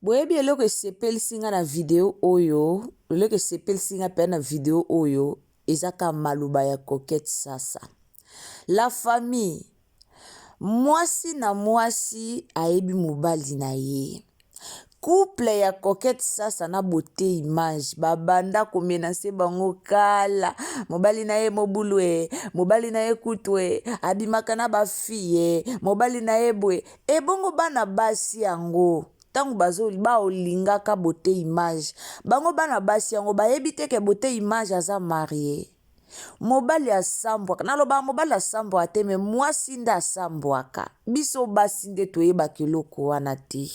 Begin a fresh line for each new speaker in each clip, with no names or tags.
Boyebi eloko esepelisi nga na video oyo, eloko esepelisi nga mpenza na video oyo eza kaka maloba ya Coquette Sasa. La famille, mwasi na mwasi ayebi mobali na ye. Couple ya Coquette Sasa na Beaute Image babanda ko menacer bango kala. Mobali na ye mobulu e, mobali na ye kutu e, abimaka na ba fille e, mobali na ye boye. Ebongo bana basi yango ntango bazo baolingaka Beaute Image, bango bana basi yango bayebi te ke Beaute Image aza marie? Mobali asambwaka, nalobaka mobali asambwaka te mais mwasi nde asambwaka. Biso basi nde toyebaka eloko wana te.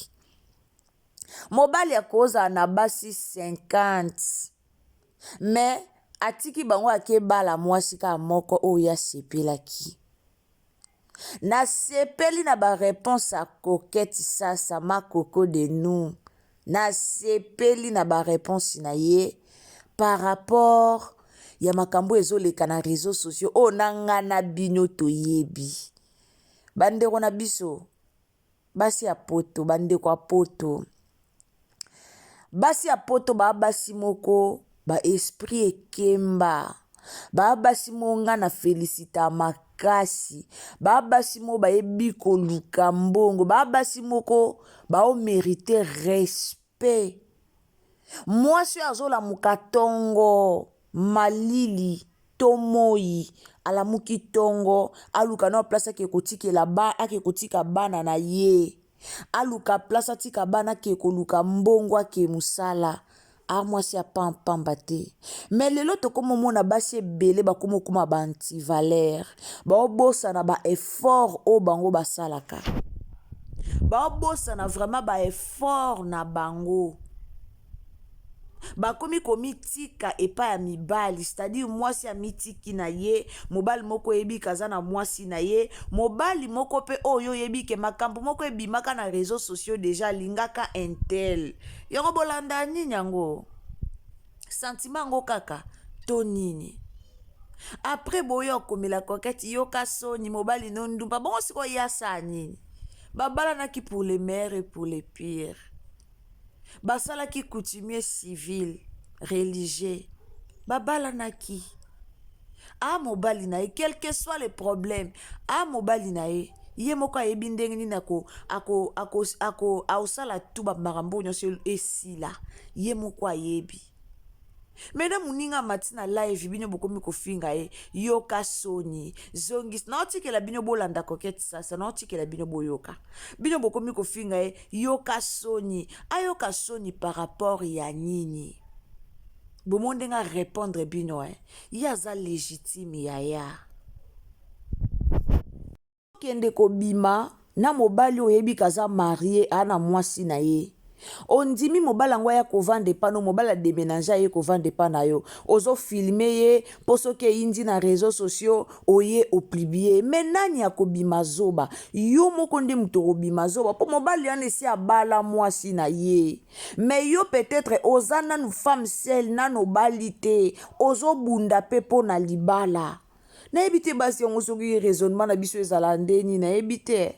Mobali akozala na basi 50 mais atiki bango ake bala mwasi kaka moko oyo ye asepelaki. Nasepeli na ba reponse ya Coquette Sasa ma coco de nous. Nasepeli na ba reponse na ye par rapport ya makambo ezoleka na reseaux sociaux oyo na nga na bino toyebi. Bandeko na biso basi ya poto, bandeko ya poto, basi ya poto ba basi moko ba esprit ekemba, ba basi moko nga na felicita makasi, ba basi moko bayebi koluka mbongo, ba basi moko bao merite respect. Mwasi oyo azolamuka tongo malili to moyi, alamuki tongo aluka nao place ake kotikela ba ake kotika bana na ye, aluka place atika bana ake koluka mbongo ake mosala. A mwasi ya pam pamba te. Mais lelo tokomi omona basi ebele bakomi okoma ba anti-valeur, baobosana ba effort oyo bango basalaka, baobosana vraiment ba effort na bango, bakomi komitika epai ya mibali, c'est-à-dire mwasi amitiki na ye, mobali moko oyebi ke aza na mwasi na ye, mobali moko mpe oyo oyebi ke makambo moko ebimaka na réseaux sociaux deja alingaka intel. Yango bolanda nini yango? Sentiment yango kaka to nini? Après boyo akomela Coquette yoka soni mobali no ndumba bongo sikoyo ye asala nini? Babalanaki pour le meilleur et pour le pire. Basalaki coutumier civil religieux. Babalanaki. A mobali na ye quel que soit le problème, a mobali na ye ye moko ayebi ndenge nini ako ako ako ako aosala tu ba makambo nyonso esila, ye moko ayebi. Mais na moninga amati na live bino bokomi kofinga ye, yoka soni, zongisa. Naotikela bino bolanda Coquette Sasa, naotikela bino boyoka. Bino bokomi kofinga ye, yoka soni. Ayoka soni par rapport ya nini? Bomoni ndenge a répondre bino eh. Ye aza légitime yaya. Kende kobima na mobali oyebi kaza marie a na mwasi na ye. Ondimi mobali yango aya kovanda epa no, mobali ademenage aye kovanda epa na yo, ozo filme ye mpo soki eyindi na réseaux sociaux oye opublie. Mais nani akobima zoba? Yo moko nde moto okobima zoba mpo mobali wana esi abala mwasi na ye. Mais yo peut-être oza nanu femme seule, nanu obali te, ozobunda mpe mpo na libala. Nayebi te basi yango soki raisonnement na biso ezala ndeni, nayebi te.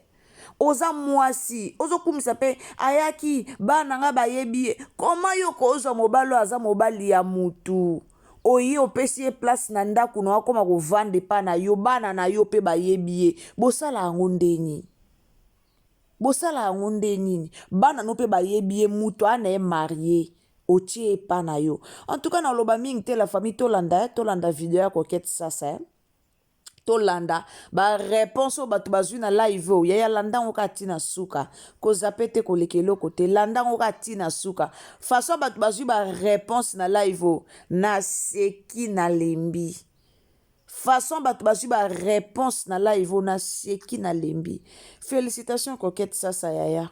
Oza mwasi, ozokumisa mpe ayaki bana nga bayebi ye. Koma yo kozwa mobali oyo aza mobali ya mutu, oye opesi ye place na ndako na akoma kovanda epa na yo, bana na yo mpe bayebi ye. Bosala yango ndeni? Bosala yango nde nini? Bana no mpe bayebi ye, mutu aa na ye marie, otie epa na yo. En tout cas naloba mingi te la famille, tolanda tolanda video ya Coquette Sasa eh. Tolanda ba réponse oyo bato bazwi na live oyo. Yaya landa yango kaka tina suka, kozape te, koleka eloko te, landa yango kaka tina suka. Façon bato bazwi ba réponse na live oyo, naseki nalembi. Façon bato bazwi ba réponse na live oyo, naseki nalembi. Félicitations Coquette Sasa yaya.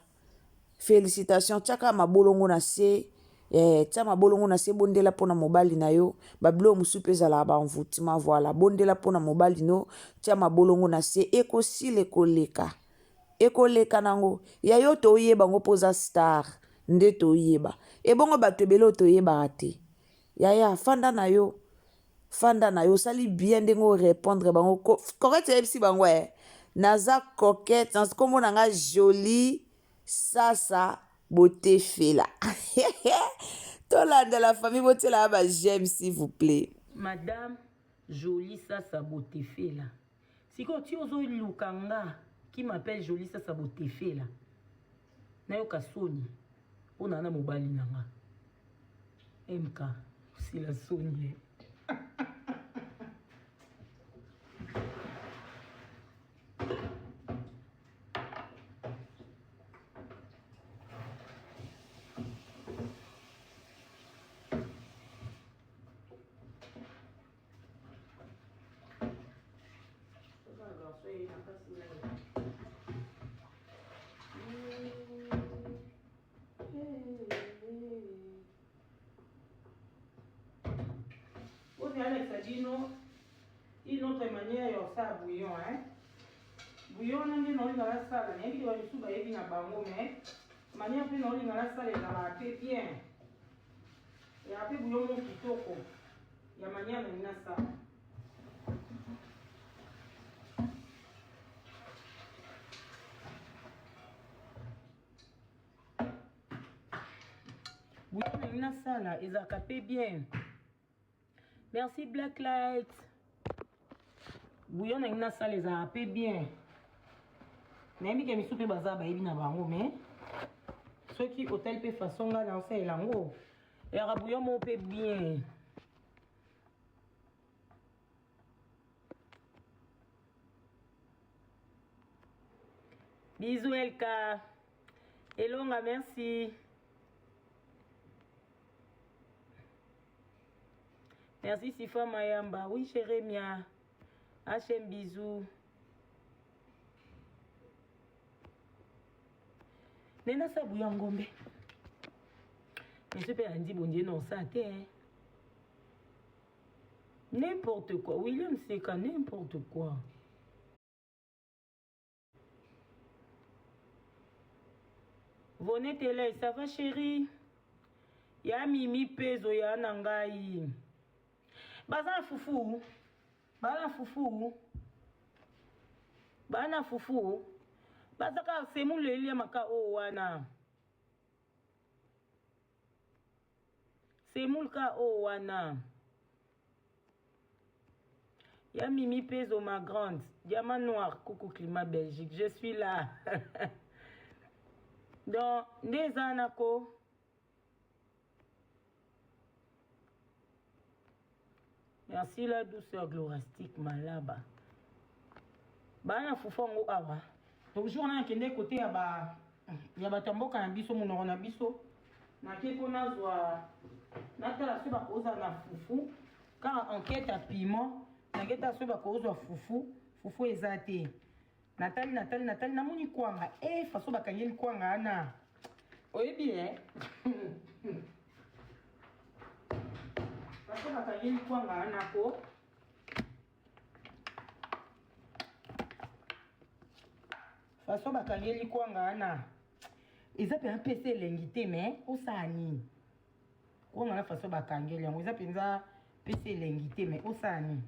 Félicitations, tiaka mabolongo na se, tia mabolongo na se, bondela mpona mobali na yo. Babiloko mosusu mpe ezalaka ba envoûtement, voilà. Bondela mpona mobali no, tia mabolongo na se, ekosila ekoleka. Ekoleka nango. Ya yo toyeba ngo mpo oza star, nde toyeba. Ebongo bato ebele oyo toyebaka te. Yaya, fanda na yo. Fanda na yo, osali bien ndenge o répondre bango. Coquette ayebisi bango naza Coquette, kombo na nga Jolie Sasa. Botefela. Tolanda la famille botiela ba j'aime s'il vous plaît.
Madame Jolie Sasa Botefela. Sikoyo ti ozoluka nga qui m'appelle Jolie Sasa Botefela. Nayoka soni mpo na na mobali na nga. MK osila soni.
Bino une autre manière ya kosala bouillon hein bouillon wana nde naolinga nasala nayebi ke bamisusu bayebi na bango mais manière mpe naolinga nasala ezalaka mpe bien ezalaka mpe bouillon moko kitoko ya manière nalingi nasala bouillon nalingi nasala ezalaka mpe bien Merci Black Light. Bouillon na ngi nasala ezalaka mpe bien. Nayebi ke misu mpe baza bayebi na bango mais soki otali mpe façon ngai naosalela yango eyaka bouillon moko mpe bien. Bisous Elka. Elonga merci. Merci Sifa Mayamba. Oui, Jérémia. HM bisous. Nena sabu ya ngombe. Monsieur pe andi bondie non ça te. Hein. N'importe quoi. William Seka, n'importe quoi. Vonette Elay, ça va chérie? Ya Mimi Pezo ya na ngai. Baza na fufu. Baza na fufu. Baza na fufu. Baza kaka semoule eliamaka oyo wana. Semoule ka oyo wana. Ya Mimi Pezo ma grande. Diamant noir, coucou climat Belgique. Je suis là. Donc, nde eza na ko. Merci la douceur glorastique malaba. Bana fufu yango awa. Donc jour wana nakende kote ya ba ya bato ya mboka na biso monoko na biso nake mpo nazwa natala soki bakozala na fufu kaka enquête ya piment nake tala soki bakozwa fufu fufu eza te natali natali natali namoni kwanga e eh, faso bakangeli kwanga wana oyebi e faso bakangeli kwanga wana ko façon bakangeli kwanga wana eza mpenza mpesa elengi te mais osala nini kwanga na façon bakangeli yango eza mpenza mpesa elengi te mais osala nini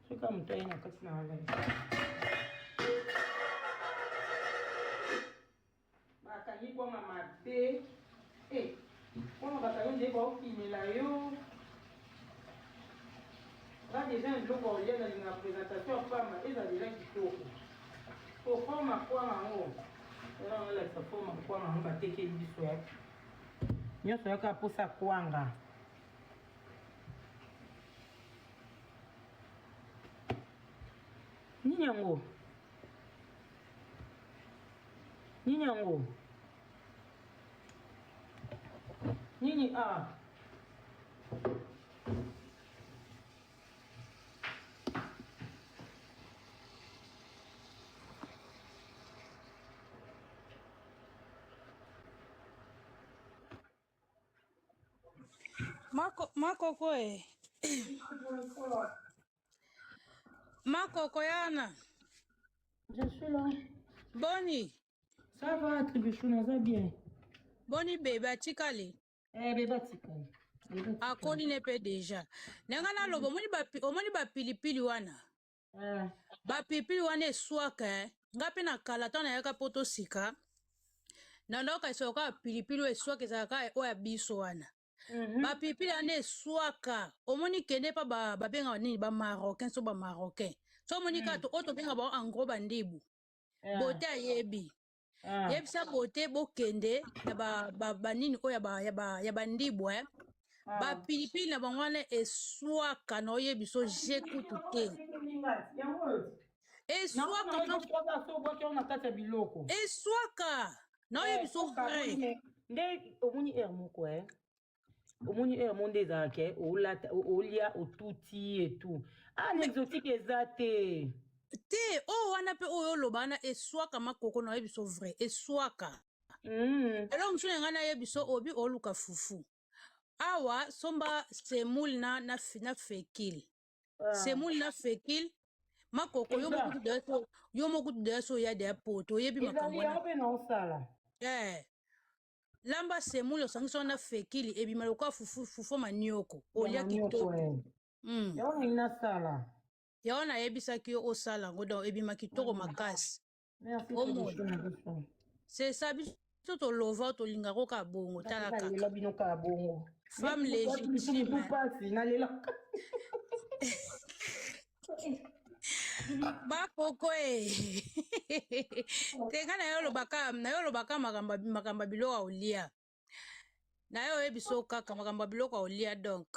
soki moto aye na kati na wana Bakangi kwanga mabe. Eh, kwanga bakangi nde baokimela yo. Nga deja na biloko ya kolia nalinga presentation ya pamba eza deja kitoko. Po forme ya kwanga yango, eza nalakisa forme ya kwanga yango batekeli biso ya nyonso yaka posa kwanga. Nini yango? Nini yango? Nini a?
Mako, makoko e. Makoko yana.
Je suis là.
Boni.
Ça va, Tribuchou, naza bien.
Boni bebe atikali.
Eh, bebe atikali.
Akoli ne pe deja. Nanga naloba omoni ba omoni ba pilipili wana.
Eh.
Bapilipili wana eswaka eh. Nga mpe na kala ntango nayaka poto sika nandaokanisa kaka pilipili oyo eswaka ezalaka oyo ya biso wana. Bapilipili wana eswaka, omoni kende pa babengaka nini, bamarocain, so bamarocain so omoni kaka oyo tobenga bango en gros bandibu. Bote ayebi. Yebisa bote bokende na banini oyo ya bandibu eh. Bapilipili na bango wana eswaka, na oyebi so je kutu te. Eswaka
na kati ya biloko.
Eswaka na oyebi so vrai.
Nde omoni heure moko eh. Omoni heure mo nde ezalaka olata olia otuti et tout. Ah, na exotique eza te.
Te, oyo wana mpe oyo oloba wana eswaka makoko, na oyebi so vrai eswaka. Eloko mosusu na ngai nayebi so obi oluka fufu awa, somba semoule na fécule. Semoule na fécule, makoko, yo moko kutu, yo moko kutu deya so oya deya poto, oyebi makambo
wana. Mpe naosala.
Eh. Lamba semoule, osangisi wana fécule, ebima lokola fufu, fufu manioko, olia kitoko.
Yango ningi nasala.
Yango nayebisaki yo osala yango, donc ebima kitoko makasi.
Omona,
c'est ça, biso tolova, tolingaka kaka bongo, tala kaka.
Bino kaka bongo.
Femme légitime.
Pasi nalela.
Bakoko e te, nga na yo olobaka, na yo olobaka makambo ya biloko ya kolia, na yo oyebi so kaka makambo ya biloko ya kolia. Donc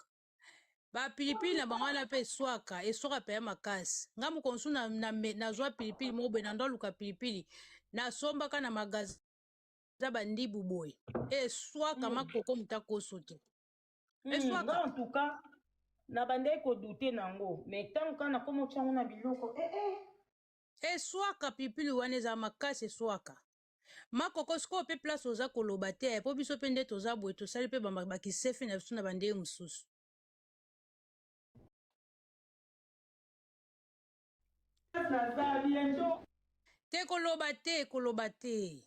bapilipili na bango wana mpe eswaka, eswaka mpe ya makasi. Nga mokonsu nazwa pilipili moko boye, na ndo aluka pilipili, nasombaka na magasin bandibu boye, eswaka makoko, moto akoso te.
Eswaka. En tout cas na bandaki kodouter nango, mais ntango kaka nakoma otyango na biloko eh, eh.
Eswaka, pilipili wana ezala makasi, eswaka makoko. Sikoyo mpe place oza koloba te, mpo biso mpe nde toza boye, tosali mpe bakisefe na biso na bandenge mosusu.
Naza bientôt.
Te, koloba te, koloba te.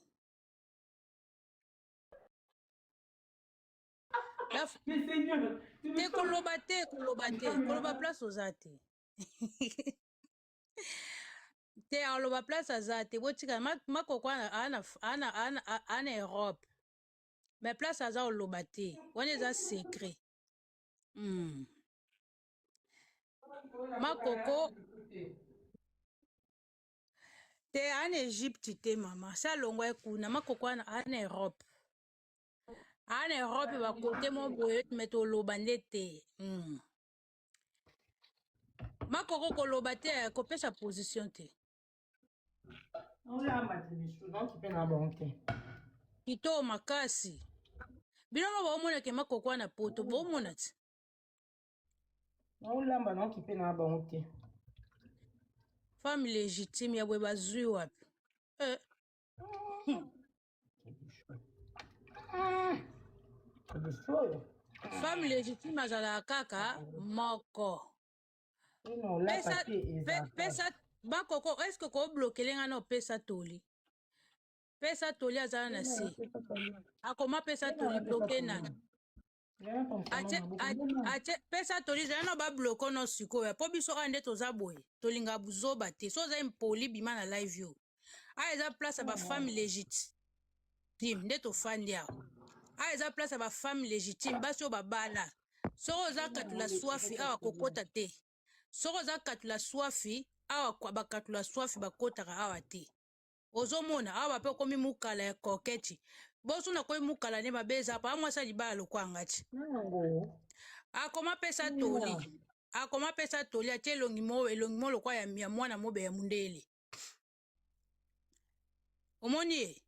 Mais Seigneur,
te, koloba te, koloba te, koloba place oza te te, aloba place aza te. Botika makoko ana Europe, mais place aza oloba te, wana eza secret. Makoko te, ana Egypte te, mama si alongwa ye kuna. Makoko ana Europe, ana Europe bakote mo boye, me toloba nde te. Makoko koloba te, kopesa position te.
Olamba te lisusu, donc mpe na bango te.
Kitoko makasi, bino mo baomonake makoko wana poto, bomona ti.
Naolamba, naoki mpe na bango te.
Femme légitime ya boye bazwi wapi eh.
Oyo.
Femme légitime azalaka kaka moko.
Olapa te, ezalaka.
Pesa bakoko, est-ce koblokele nga na opesa toli? Pesa toli azala na se, akoma pesa toli, bloquer nani? Atie pesa toli, zala na babloquer no sikoyo, mpo biso awa nde toza boye, tolingaka buzoba te. So oza impoli, bima na live yo. Awa eza place ya bafemme légitime nde tofandi awa. Awa eza place ya bafemme légitime, basi oyo babala. Soki oza katula swafi, awa kokota te. Soki oza katula swafi, awa bakatula swafi bakotaka awa te. Ozomona awa mpe okomi mokala ya koketi boso, nakomi mokala nde mabe eza pa mwasi libala lokwanga ti.
Nango.
Akoma pesa toli, akoma pesa toli, atie elongi mo, elongi mo lokwa ya mwana mobe ya mundele, omoni ye.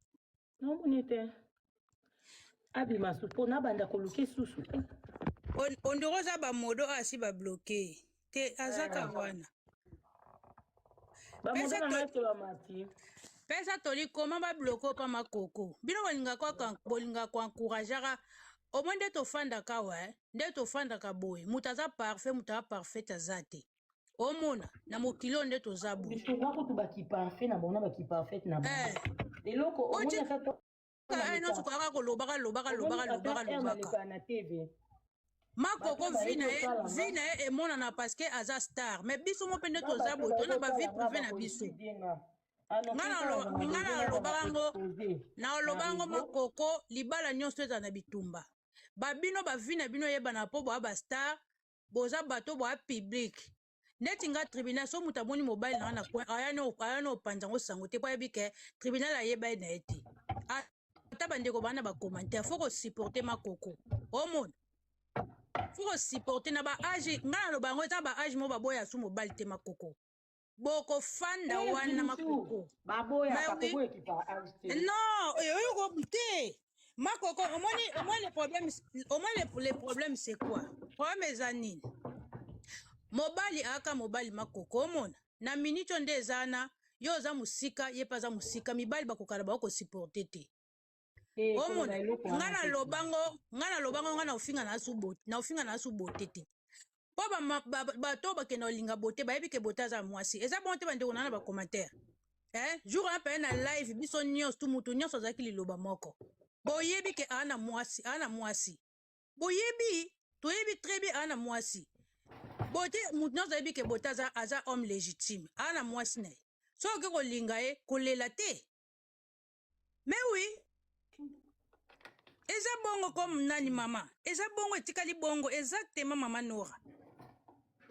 Namoni te, abima su mpo nabanda koluka esusu.
Ondoro oza bamodo oyo asi babloquer te, azaka wana.
Bamodo na ngai te, bamati.
Pesa toli, koma babloquer mpa makoko. Bino bolingaka, bolingaka koencourageaka omoi nde tofandaka awa eh? Nde tofandaka boye, moto aza parfait, moto aza parfait aza te. Omona na mokili oyo nde toza boye.
Biso kutu bakiparfait na bango na bakiparfaite na bango. Eloko omoni ata
nyonso koyaka kolobaka, lobaka, lobaka, lobaka, lobaka.
Na TV.
Ma Coco vie na ye vie na ye emonana parce que aza star mais biso mo mpe nde toza boye tona ba vie privée na biso nga nalobaka yango nalobaka yango ma Coco libala nyonso ezala na bitumba babino ba vie na bino eyebana mpo boa ba star boza bato boa public neti nga tribunal so moto amoni mobali na nga na coin aya na opanza yango sango te mpo ayebi ke tribunal ayeba ye na ye te ata bandeko baa na bacommentaire fo kosupporte makoko omona fo kosupporte na baage nga naloba yango eza baage moko baboya su mobali te makoko bokofanda
Eh,
wana
bibichou,
makoko
baboyaka
Mais oui.
koboya ekipa age te.
Non, oyo te makoko omoni omoni le problème omoni le problème c'est quoi problème eza nini mobali ayaka mobali makoko omona na minute oyo nde eza wana yo oza mosika ye mpe aza mosika mibali bakokana bango kosupporte te
Eh, koloba
omona
eloko
nga
wana te.
nalobango nga nalobango nga naofinga na asu bote naofinga na asu bote te mpo bato oyo bakenda kolinga bote bayebi ke bote aza mwasi eza bongo te bandeko na na bacommentaire eh? jour wana mpe na live biso nyonso tu mutu nyonso azalaki liloba moko boyebi ke aa na mwasi aa na mwasi boyebi toyebi très bien aa na mwasi bote mutu nyonso ayebi ke bote aza, aza homme légitime aa na mwasi na ye soki oke kolinga ye kolela te mais oui eza bongo comme nani mama eza bongo etikali bongo exactement mama Nora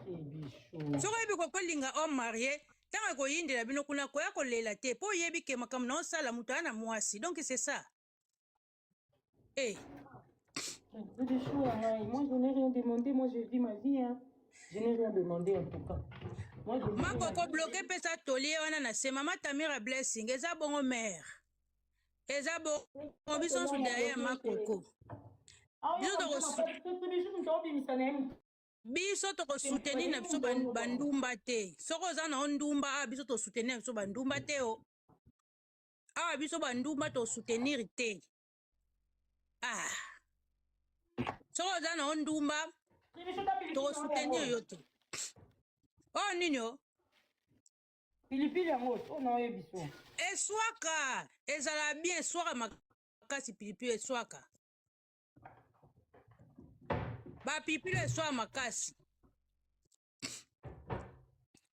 Eh, bichou.
soki oyebi kokolinga homme marié ntango ekoyindela bino kuna koya kolela te mpo oyebi ke makambo na osala moto aya na mwasi donc c'est ça eh.
Bibichou, hein, moi je n'ai rien demandé, moi je vis ma vie. Hein. Je n'ai rien demandé en tout cas. Moi je vis ma
makoko
vie.
bloke mpesa toli ye wana na se mama Tamira Blessing eza bongo mare eza bongo biso nyonso derrière makoko biso toko biso tokosoutenir na biso bandumba te soki oza na yo ndumba awa biso tosoutenir na biso bandumba te o awa biso bandumba tosoutenir te ah soki oza na yo ndumba tokosoutenir yo te oyo nini o
Pilipili yango oyo na oyebi so.
Eswaka ezala bien eswaka makasi pilipili eswaka bapilipili eswaka makasi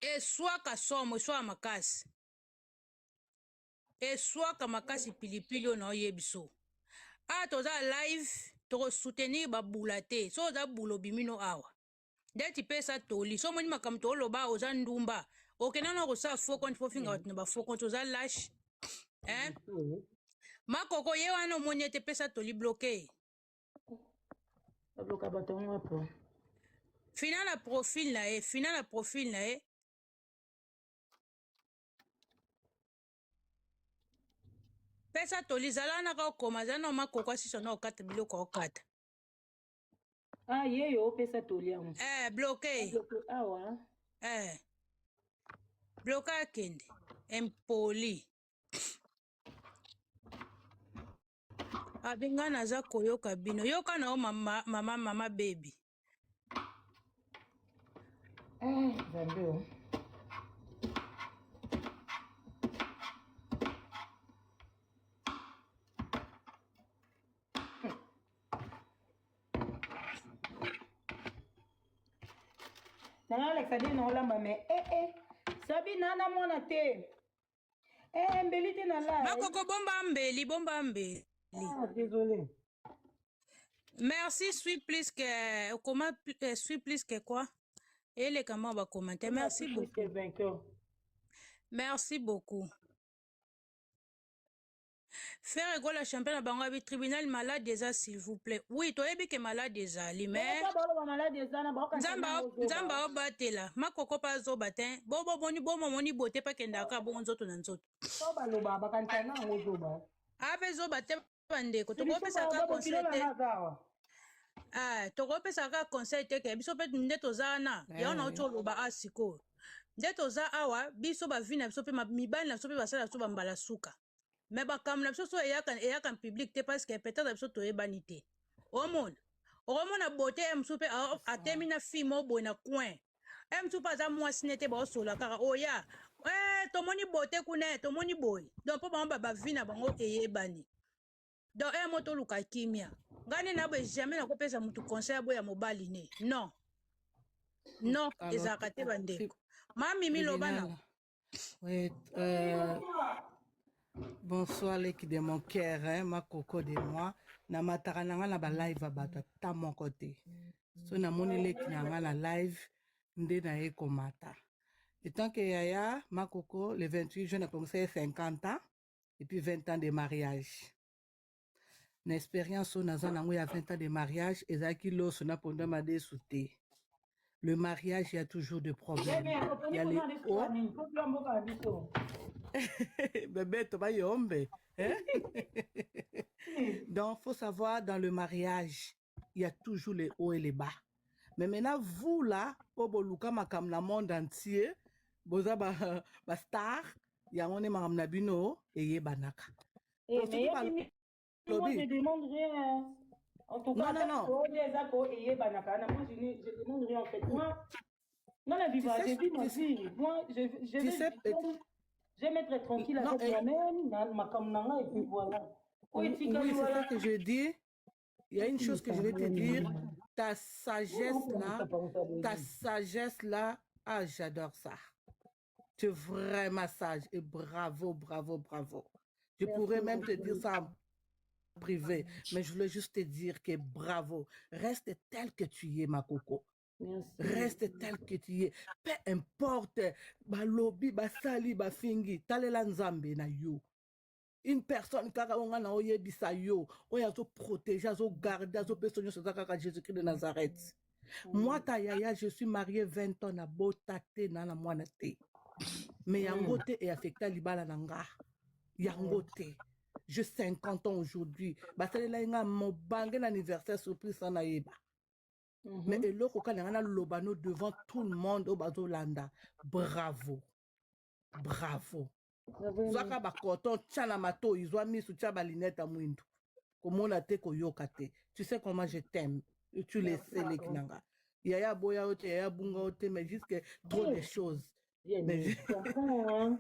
eswaka somo eswaka makasi eswaka makasi pilipili oyo na oyebi so awa toza live tokosoutenir babula te so oza bula obimino awa ndeti pesa toli so omoni makambo toloba oza ndumba okenda na kosala faux compte po finga bato na bafaux compte oza lâche hein? Makoko ye wana omoni ete pesa toli bloqué.
Babloka bato yango wapi?
Fina na profil na ye fina na profil na ye pesa toli zala naka okoma zala na makoko asisa na okata biloko okata.
Ah, ye yo opesa toli yango.
Eh, bloqué.
Bloqué awa.
Eh. Bloqué akende. Impoli. Abi nga naza koyoka bino. Yoka na yo mama mama mama baby.
Eh, Nzambe o. Nanga Alex adi na olamba mais eh eh Sabi na na mwana te. Eh mbeli te na la.
Makoko bomba mbeli, bomba mbeli.
Ah, désolé.
Merci, suis plus que comment suis plus que quoi? Et les comment va commenter. Merci
Plus
beaucoup.
que vainqueur.
Merci beaucoup. Ferre Gola champion na bango abi tribunal malade eza s'il vous plaît. Oui, toyebi ke malade ezali mais
Baloba malade eza na baokanisa
Nzambe
nango zoba.
Nzambe aobatela makoko pa azoba te bobo boni bomo moni bote pa kendaka bongo nzoto na nzoto.
So baloba bakanisa nango zoba.
Ape zoba te bandeko
Biso
tokopesa
ba
kaka conseil
bokilo na
te.
nga aza awa.
Ah, tokopesa kaka conseil te ke biso mpe nde toza wana yango na oti oloba a sikoyo nde toza awa biso bavi na biso mpe mibali na biso mpe basala biso bambala suka me bakambo na biso so eyaka eyaka public te parce que peut-être na biso toyebani te omona okomona bote ye mosusu mpe atemi na fille moko boye na coin ye mosusu mpe aza mwasi ne te baosola kaka oya eh, tomoni bote kuna tomoni boye donc mpo bango bavi na bango eyebani. Donc heure moko toluka kimia. Nga nde na boye jamais nakopesa mutu conseil aboya mobali ne. Non. Non,
Alors,
ezalaka te bandeko. Ma Mimi loba na.
tribunal. Oui, euh, bonsoir leki de mon cœur, hein, ma coco de moi. Na mataka na nga na ba live ya bato ata moko te. So namoni leki na nga na live nde na ye komata. Etant que yaya, ma coco, le 28 juin nakongisa ye 50 ans et puis 20 ans de mariage. Na experience oyo naza nango ya 20 ans de mariage ezalaki loso na ponda madesu te. Le mariage, il y a toujours des problèmes. Il y a les hauts. Bébé, tu vas yombe. Hein? Donc, faut savoir, dans le mariage, il y a toujours les hauts et les bas. Mais maintenant, vous là, au boluka makam na monde entier, boza ba, ba star, yango ne makam na bino eyebanaka.
Eh,
Po
mais
soki
Yemi, moi, je
balobi,
demande rien. Hein. En tout
non,
cas,
non,
tant
non.
que eza ko eyebanaka, na moi, je ne je demande rien en fait. Moi, non, la
Tu
vivra,
sais,
j'ai vu ma
tu sais,
vie. Moi, je
tu
vais,
sais,
je vais m'être tranquille
non,
avec
eh,
moi-même, na makambo na nga, et puis voilà. Oyo etikali
oui, c'est ça
wana.
que je dis. Il y a une chose que je vais te dire. Ta sagesse là, ta sagesse là, ah, j'adore ça. Tu es vraiment sage et bravo, bravo, bravo. Je pourrais même te dire ça en privé, mais je voulais juste te dire que bravo. Reste tel que tu es, ma coco.
Merci.
Reste tel que tu es. Peu importe, balobi, basali, bafingi, talela nzambe na yo. Une personne kaka oyo nga na oyebisa yo, oyo azoprotéger, azogarde, azopesa nyonso eza kaka Jésus-Christ de Nazareth. Moi, ta yaya, je suis mariée 20 ans na bota te na na mwana te. Mais yango te e affecta libala na nga. Yango te. J'ai 50 ans aujourd'hui. Basalela nga mobange na anniversaire surprise sana nayeba. Mais eloko kaka na nga naloba no devant tout le monde oyo bazolanda. Bravo. Bravo. Zwaka ba coton tia na matoyi, zwa misu tia ba lunette ya mwindu. Komona te koyoka te. Tu sais comment je t'aime. Et tu le sais leki na nga. Yaya boya yo te, yaya bunga yo te, mais juste que trop de choses.
Bien,
Mais
je comprends, hein.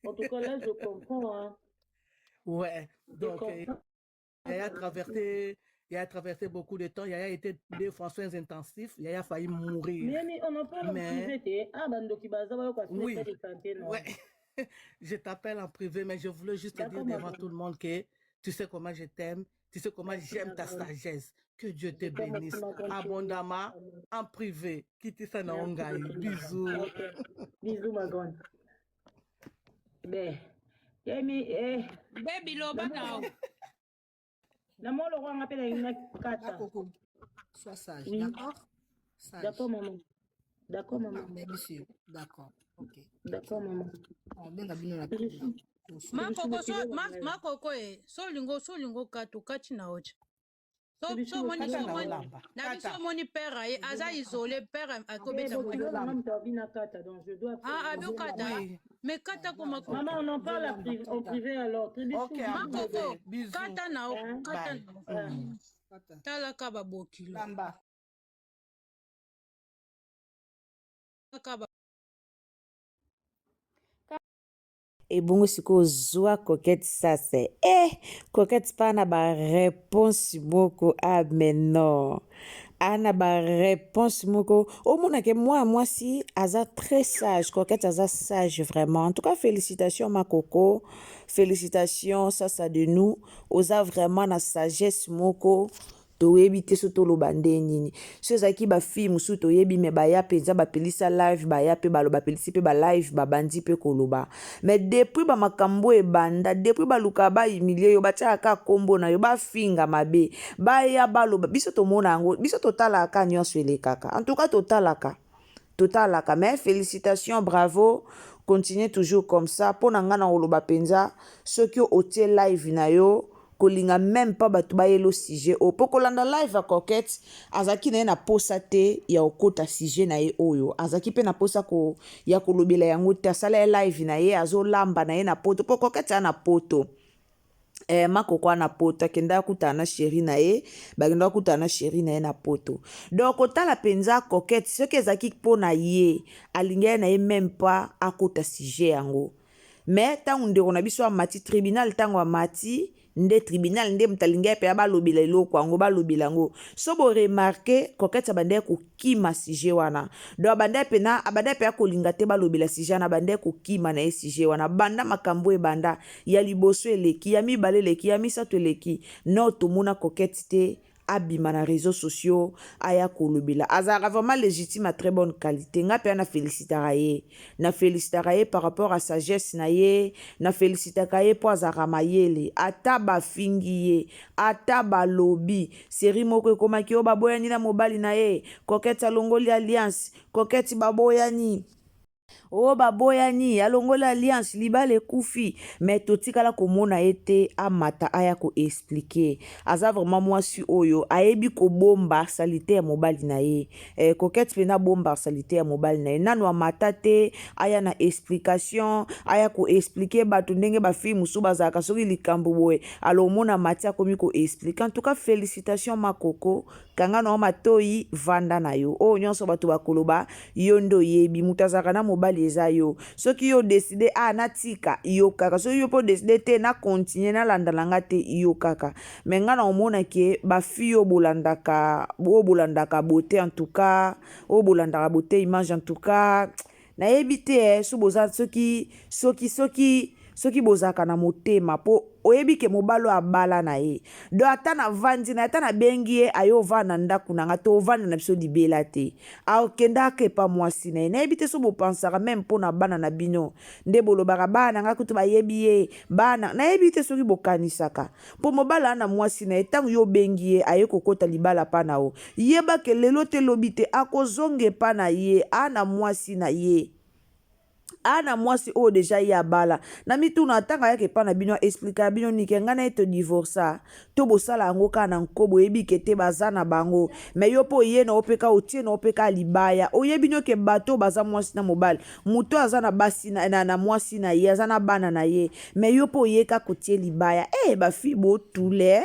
En tout cas, là, je comprends, hein.
Ouais,
Je
donc
comprends.
Yaya a traversé, Yaya a traversé beaucoup de temps. Yaya était deux fois en soins intensifs. Yaya a failli mourir.
Mais on en parle en
Mais
privé, te. Ah, bandoki baza bayoka
oui,
secret de santé, non.
ouais. Je t'appelle en privé, mais je voulais juste te dire
D'accord, ma
devant
grande.
tout le monde que tu sais comment je t'aime, tu sais comment
Merci,
j'aime
ma
ta
grande.
sagesse. Que Dieu te
Je t'aime aussi,
bénisse
ma grande chérie.
abondamment en privé. Kitisa na
Merci
ongai.
beaucoup.
Bisous.
Ok. Bisous, ma grande. Ben, Yemi, eh,
Baby loba na.
na mwa lokwa nga mpe nalingi
Ma
nakata.
coco, sois sage,
Oui,
d'accord? Sage.
d'accord, maman. D'accord, maman.
Ah, mais monsieur, d'accord. Ok.
D'accord, maman.
On bien gabino na
Je
privé.
suis,
Ma
je suis
koko so
mokili
ma,
na ngai.
ma koko e so olingo so olingo kata okati na oja. So
Je suis
so omoni
Kata
so
na
omoni
olamba.
na biso
Kata.
omoni père aye aza isolé père
Eh,
akobeta
bokilo
mwana.
na nga moto abina kata, donc je dois
Ah
absolument.
abi okata
Oui.
mais kata koma koko.
Maman, on en parle à
Zolamba,
pri- en
kata.
privé alors. Tribu
Ok,
chou,
en
Ma
bisous.
koko
privé. Bisous.
kata na o
Hein?
kata
Bye.
na o.
Ah.
Kata.
Talaka babokilo.
Lamba.
Kaka ba
Ebongo sikoyo zwa Coquette Sase. Eh, Coquette pa na ba réponse moko. Ah, mais non. Ana ba réponse moko. Omonake mwana mwasi aza très sage. Coquette aza sage vraiment. En tout cas, félicitations ma coco. Félicitations Sasa de nous. Oza vraiment na sagesse moko. Toyebi te so toloba nde nini. So ezalaki ba fille mosusu toyebi me baya mpenza bapelisa live baya mpe baloba pelisi mpe ba live babandi mpe koloba. Mais depuis ba makambo ebanda, depuis baluka ba humilie yo batiaka kaka kombo na yo bafinga mabe baya baloba biso tomona yango biso totalaka kaka nyonso elekaka. En tout cas totalaka. Totalaka mais félicitations bravo continuez toujours comme ça mpo na nga na koloba mpenza soki otie live na yo kolinga même pas bato bayela sujet oyo mpo kolanda live ya Coquette azalaki na ye na posa te ya kokota sujet na ye oyo azalaki mpe na posa ko, ya kolobela yango te asala ye live na ye azolamba na ye na poto mpo Coquette aza na poto eh, makoko wana poto akendaka kutana na chéri na ye bakendaka kutana na chéri na ye na poto donc kotala mpenza Coquette soki ezalaki mpo na ye alingi ye na ye même pas akota sujet yango mais ntango ndeko na biso amati tribunal ntango amati Nde tribunal nde moto alingaki mpenza balobela eloko yango, balobela yango. So bo remarquer, Coquette abandaki kokima sujet wana. Donc abandaki mpena, abandaki mpenza kolinga te balobela sujet wana, abandaki kokima na ye sujet wana. Banda makambo ebanda, ya liboso eleki, ya mibale eleki, ya misato eleki, nao tomona Coquette te abima na reseaux sociaux aya kolobela. Azalaka vraiment legitime ya très bonne qualité. Nga mpenza na felicitaka ye. Na felicitaka ye par rapport à sagesse na ye, na felicitaka ye po azalaka mayele. Ata bafingi ye, ata balobi, serie moko ekomaki oh baboyani na mobali na ye, Coquette alongoli alliance, Coquette baboyani. Oh baboyani, alongoli alliance, libala ekufi, mais totikala komona ye te amata aya ko expliquer. Aza vraiment mwasi oyo ayebi kobomba salite ya mobali na ye. Eh, Coquette pena abomba salite ya mobali na ye. Nanu amata te aya na explication, aya ko expliquer bato ndenge ba filles mosusu bazalaka soki likambo boye. Alors omona amati akomi ko expliquer. En tout cas felicitations ma Coco. Kanga na yo matoyi, vanda na yo. Oyo nionso batu bakoloba, yo nde oyebi. Mutu azalaka na mobali eza yo. Soki yo o decider ah natika, yo kaka. Soki yo pe o decider te na continuer, nalanda na nga te, yo kaka. Mais nga naomona ke ba filles oyo bolandaka, oyo bolandaka beaute en tout cas, oyo bolandaka beaute image en tout cas, Nayebi te eh, soki boza soki soki soki soki bozalaka na motema po oyebi ke mobali oyo abala na ye donc ata na vandi na ata na bengi ye aye ovanda na ndaku na nga to ovanda na biso libela te akendaka epa mwasi na ye nayebi te soki bopansaka meme mpo na bana na bino nde bolobaka bana na nga kutu bayebi ye bana nayebi te soki bokanisaka Mpo mobali aa na mwasi na ye, ntango yo obengi ye aye kokota libala pa na yo, yeba ke lelo te lobi te akozonga epa na ye, aa na mwasi na ye. Aa na mwasi oyo deja ye abala. Na mituna ntango ayaka epa na bino a explikaka bino nini ke ngai na ye to divorca? To bosala yango kaka na nko boyebi ke te baza na bango. Mais yo mpe oye na yo mpe kaka otie na yo mpe kaka libaya. Oyebi no ke bato oyo baza mwasi na mobali. Moto oyo aza na basi na, na, na mwasi na ye, aza na bana na ye. Mais yo mpe oye kaka otie libaya. Eh ba filles botule eh!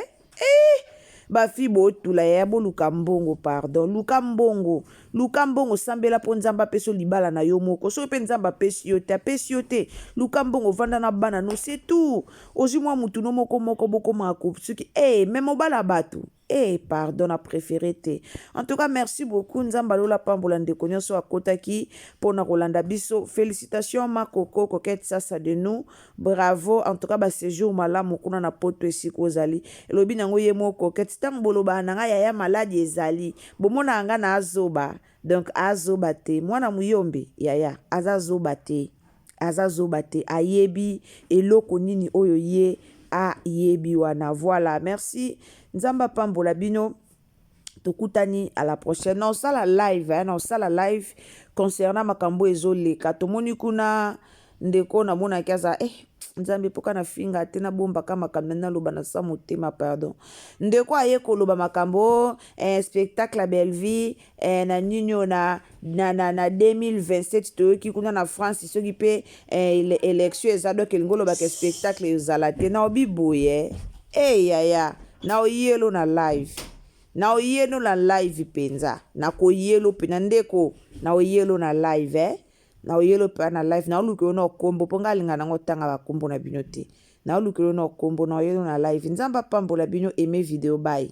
Ba filles botula yaya boluka mbongo pardon. Luka mbongo. Luka mbongo sambela mpo Nzambe apesa yo libala na yo moko. Soki mpe Nzambe apesi yo te, apesi yo te. Luka mbongo vanda na bana no c'est tout. Ozwi mwa mutu no moko moko bokomaka ko soki eh mais mobala ya bato. Eh pardon na prefere te. En tout cas merci beaucoup Nzambe alola pambola ndeko nyonso akotaki pona kolanda biso. Felicitations ma coco coquette sasa de nous. Bravo en tout cas ba séjour malamu kuna na poto esika ozali. Elobi nango ye moko coquette tango bolobaka na nga yaya maladi ezali. Bomonaka nga na azoba. Donc azoba te. Mwana muyombe yaya aza zoba te. Aza zoba te ayebi eloko nini oyo ye ayebi wana voilà merci nzambe apambola bino tokutani à la prochaine na osala live hein, na osala live concernant makambo ezoleka tomoni kuna ndeko namonaki aza eh, nzambe mpoka na finga te nabombaka makambo naloba na sa motema pardon ndeko aye koloba makambo eh, spectacle ya bellevie eh, na nini oyo na, na, na, na 2027 toyoki kuna na france soki mpe eh, election eza donc elingi olobaka spectacle ezala te na obi boye eh, yaya na oyelo na live na oyelo na live mpenza nakoyelo mpenza ndeko na oyelo na live eh? na oyelo mpenza na live naoluka yo na okombo mpo ngai alinga nango otanga bakombo na bino te naolukelo na okombo na oyelo na live nzambe apambola bino aime video bye.